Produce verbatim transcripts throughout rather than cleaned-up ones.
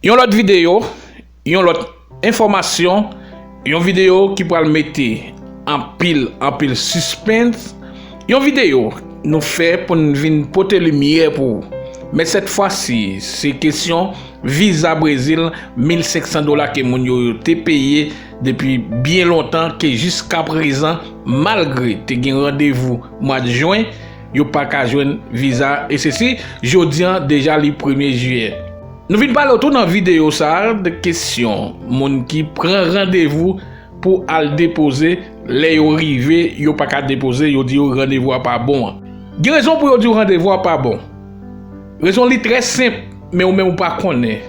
Yon lòt videyo, yon lòt enfòmasyon, yon videyo ki pral mete anpil, anpil sispens, yon videyo nou fè pou n vin pote limyè pou ou. Men sèt fwa si, se kesyon viza Brezil, mil senk san dola ke moun yo, yo te peye depi byen lontan, ke jiskaprezan, malgre te gen randevou mwa jen, yo pa ka jwenn viza, e sesi, jodi an, deja li premye jiyè. Nou vin pale w tou nan videyo sa a de kesyon moun ki pran randevou pou al depoze, lè yo rive, yo pa ka depoze, yo di yo randevou a pa bon an. Gen rezon pou yo di w randevou a pa bon. Rezon li trè senp, men ou menm ou pa konnen.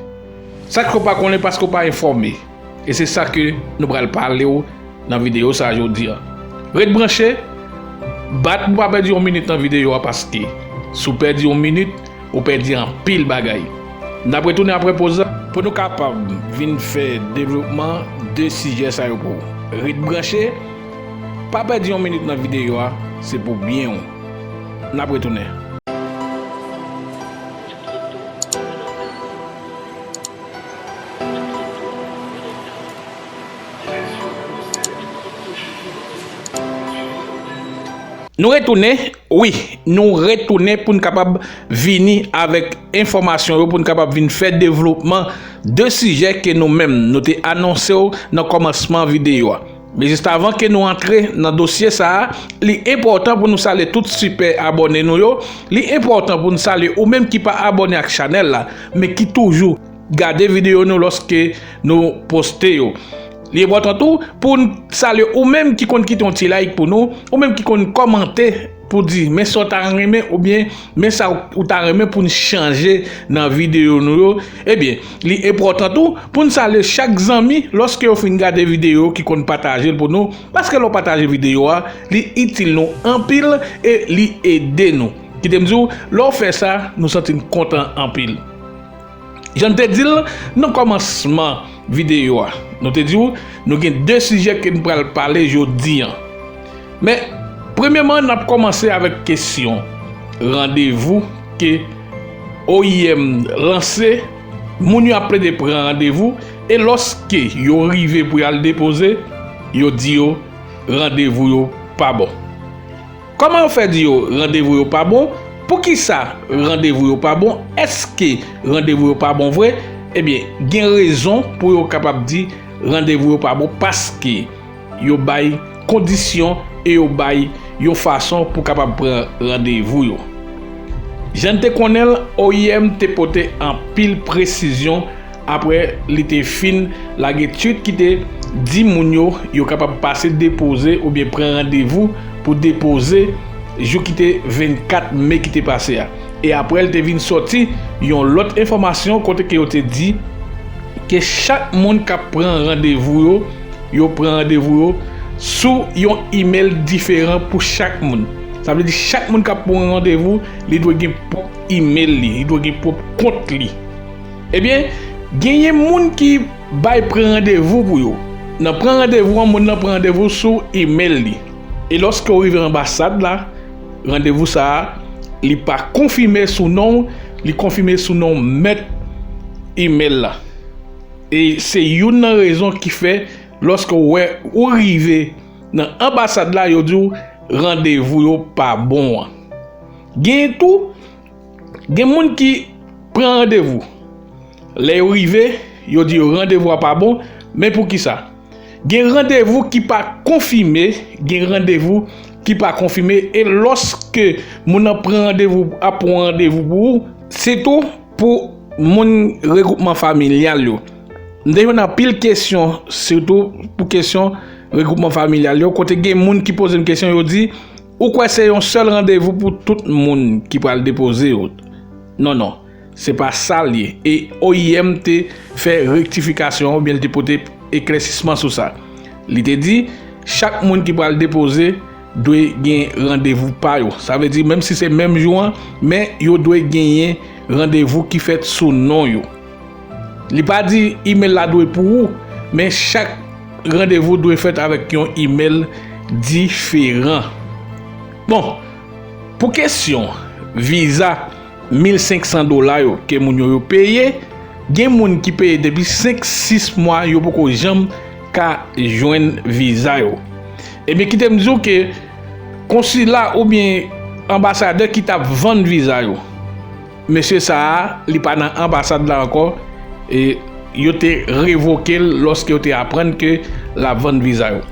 Sa k fè w pa konnen? Paske w pa enfòme. E se sa ke nou pral pale w nan videyo sa a jodi a. Ret branche, bat pou pa pèdi yon minit nan videyo a, paske si w pèdi yon minit, ou pèdi anpil bagay. N ap retounen apre poz la pou nou kapab vin fè devlopman de sijè sa yo pou ou. Ret branche, pa pèdi yon minit nan videyo a, se pou byen w. N ap retounen. Nou retounen, wi, nou retounen pou n kapab vini avèk enfòmasyon yo, pou n kapab vin fè devlopman de sijè ke nou menm nou te anonse w nan kòmansman videyo a. Men jis avan ke nou antre nan dosye sa a, li enpòtan pou nou salye tout sipè abòne nou yo. Li enpòtan pou nou salye ou menm ki pa abòne ak chanèl la, men ki toujou gade videyo nou lòske nou poste yo. Li enpòtan tou pou n salye ou menm ki konn kite yon ti like pou nou, ou menm ki konn kòmante pou di men sa w ta renmen oubyen men sa w ta renmen pou n chanje nan videyo nou yo. Ebyen, li enpòtan tou pou n salye chak zanmi lòske yo fin gade videyo ki konn pataje l pou nou, paske lè w pataje videyo a, li itil nou anpil e li ede nou. Kite m di w, lè w fè sa, nou santi n kontan anpil. Jan n te di l nan kòmansman videyo a, nou te di w nou gen de sijè ke n pral pale jodi an. Men, premyèman, n ap kòmanse avèk kesyon randevou ke O I M lanse. Moun yo ap plede pran randevou, e lòske yo rive pou y al depoze, yo di yo randevou yo pa bon. Kòman yo fè di yo randevou yo pa bon? Poukisa randevou yo pa bon? Èske randevou yo pa bon vre? Ebyen, gen rezon pou yo kapab di randevou yo pa bon, paske yo bay kondisyon e yo bay yon fason pou kapab pran randevou yo. Jan n te konnen l, O I M te pote anpil presizyon apre li te fin lage tweet ki te di moun yo, yo kapab pase depoze oubyen pran randevou pou depoze jou ki te vennkat me ki te pase a. E apre, li te vin sòti yon lòt enfòmasyon kote ke yo te di ke chak moun k ap pran randevou yo, yo pran randevou yo sou yon imèl diferan pou chak moun. Sa vle di chak moun k ap pran randevou, li dwe gen pwòp imèl li, li dwe gen pwòp kont li. Ebyen, genyen moun ki bay pran randevou pou yo. Nan pran randevou an, moun nan pran randevou sou imèl li. E lòske w rive anbasad la, randevou sa a, li pa konfime sou non w, li konfime sou non mèt imèl la. E se youn nan rezon ki fè, lòske w wè ou rive nan anbasad la, yo di w randevou yo pa bon an. Genyen tou, gen moun ki pran randevou. Lè yo rive, yo di yo randevou a pa bon, men poukisa? Gen randevou ki pa konfime, gen randevou ki pa konfime, e lòske moun nan pran randevou, ap pran randevou pou ou, sitou pou moun regwoupman familyal yo. M te jwenn anpil kesyon, sitou pou kesyon regwoupman familyal yo, kote gen moun ki poze m kesyon, yo di, ou kwè se yon sèl randevou pou tout moun ki pral depoze yo? Non, non, se pa sa l ye. E O I M te fè rektifikasyon an, oubyen li te pote eklèsisman sou sa. Li te di, chak moun ki pral depoze dwe gen randevou pa yo. Sa vle di, menm si se menm jou an, men yo dwe genyen randevou ki fèt sou non yo. Li pa di imèl la dwe pou ou, men chak randevou dwe fèt avèk yon imèl diferan. Bon, pou kesyon viza mil senk san dola yo ke moun yo, yo peye, Gen moun ki peye depi senk, sis mwa, yo poko janm ka jwenn viza yo. Ebyen, kite m di w ke konsila oubyen anbasadè ki t ap vann viza yo, mesye sa a, li pa nan anbasad la ankò, e yo te revoke l lòske yo te aprann ke l ap vann viza yo.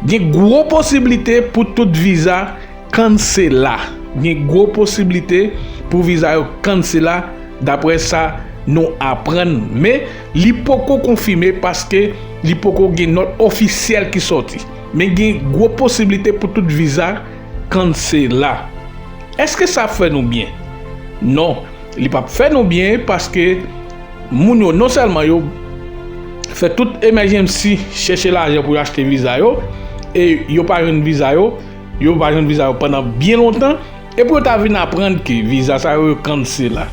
Gen gwo posiblite pou tout viza kansela. Gen gwo posiblite pou viza yo kansela, daprè sa nou aprann. Men, li poko konfime paske li poko gen nòt ofisyèl ki sòti. Men gen gwo posiblite pou tout viza kansela. Èske sa ap fè nou byen? Non, li p ap fè nou byen paske moun yo non sèlman yo fè tout emergency, chèche lajan pou yo achte viza yo, e yo pa jwenn viza yo, yo pa jwenn viza yo pandan byen lontan, epi yo ta vin aprann ke viza sa yo, yo kansela.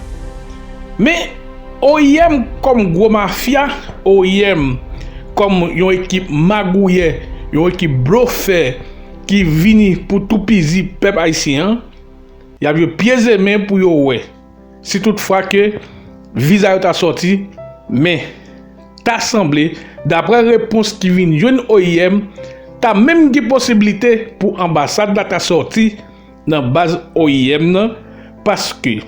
Men O I M kòm gwo mafya, O I M kòm yon ekip magouyè, yon ekip blofè ki vini pou toupizi pèp ayisyen an, y ap jwe pye zemen pou yo wè si toutfwa ke viza yo ta sòti, men ta sanble, daprè repons ki vin jwenn O I M, ta menm gen posiblite pou anbasad la ta sòti nan baz O I M nan, paske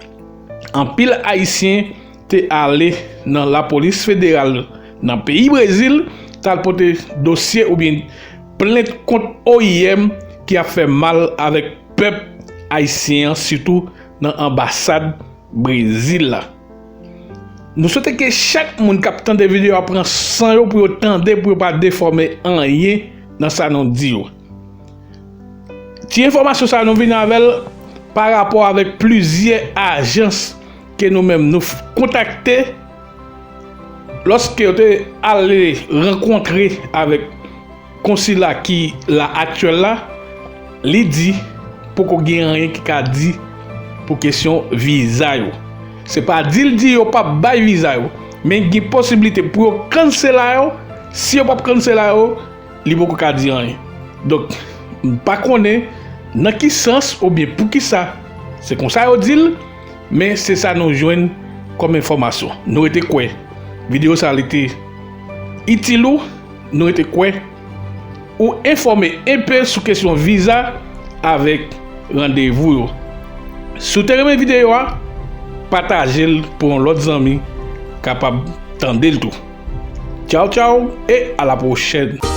anpil Ayisyen te ale nan lapolis federal nan peyi Brezil, t al pote dosye oubyen plent kont O I M ki ap fè mal avèk pèp ayisyen an, sitou nan anbasad Brezil la. Nou swete ke chak moun k ap tande videyo a pran san yo pou yo tande, pou yo pa defòme anyen nan sa nou di yo. Ti enfòmasyon sa nou vin avè l pa rapò avèk plizyè ajans ke nou menm nou f- kontakte lòske yo te ale rankontre avèk konsila ki la aktyèl la, li di poko gen anyen ki ka di pou kesyon viza yo. Se pa di l di yo p ap bay viza yo, men gen posiblite pou yo kansela yo. Si yo p ap kansela yo, li poko ka di anyen. Donk, m pa konnen nan ki sans oubyen poukisa se konsa yo di l, men se sa nou jwenn kòm enfòmasyon. Nou rete kwè videyo sa li te itil ou, nou rete kwè ou enfòme enpe sou kesyon viza avèk randevou yo. Si w te renmen videyo a, pataje l pou yon lòt zanmi kapab tande l tou. Tchaw, tchaw, e a la pwochèn.